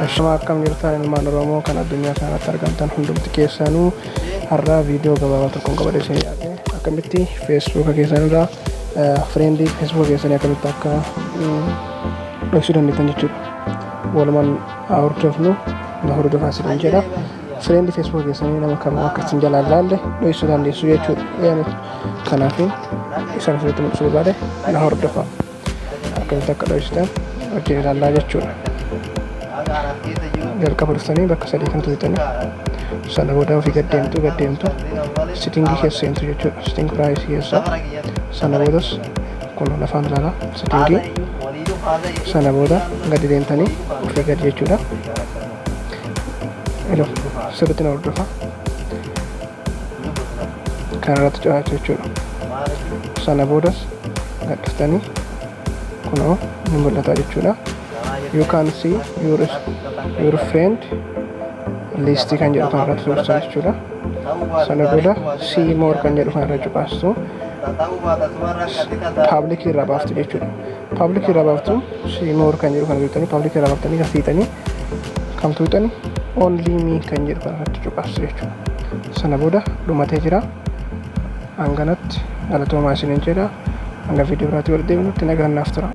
Ashama, akkam jirtan ilmaan Oromoo kan addunyaa kanatti argamtan hundumti keessanuu? Har'aa viidiyoo gabaabaa tokkoon qabadhe isin dhiyaate. Akkamitti Feesbuuka keessan irraa friendii Feesbuuka keessanii akkamitti akka dhoksuu dandeettan jechuudha. Walumaan haa hordofnu, na hordofaa isin jedha. Friendii Feesbuuka keessanii nama kamuu akka isin jalaan laalle dhoksuu dandeessu jechuudha. Kanaaf isaan asirratti mul'isuu barbaade, na hordofaa. Akkamitti akka dhoksitan wajjin ilaallaa jechuudha. Jalqaba dhuftanii bakka sadii kan tuqxanii, sana booda ofii gaddeemtu gaddeemtu, settingii keessa seentu jechuudha. Setting privacy keessa, sana boodas kun lafaan ilaalaa settingii, sana booda gadi deemtanii ofii gadi jechuudha. Sirriitti na hordofa. Kana irratti cufaatu jechuudha. Sana boodas gad dhuftanii kunoo ni mul'ata jechuudha. "You can see your friend list" kan jedhu kan irratti turtan jechuudha. Sana booda "see more" kan jedhu kan irra cuqaastu, public irraa baaftu jechuudha. Public irraa baaftu, "see more" kan jedhu kana tuqxanii, public irraa baaftanii kan fiixanii kan tuqxanii, "only me" kan jedhu kan irratti cuqaastu jechuudha. Sana booda dhumatee jira. Hanganatti galatoomaa isiniin jedha. Hanga viidiyoo biraatti wal deebinutti nagaan naaf tura.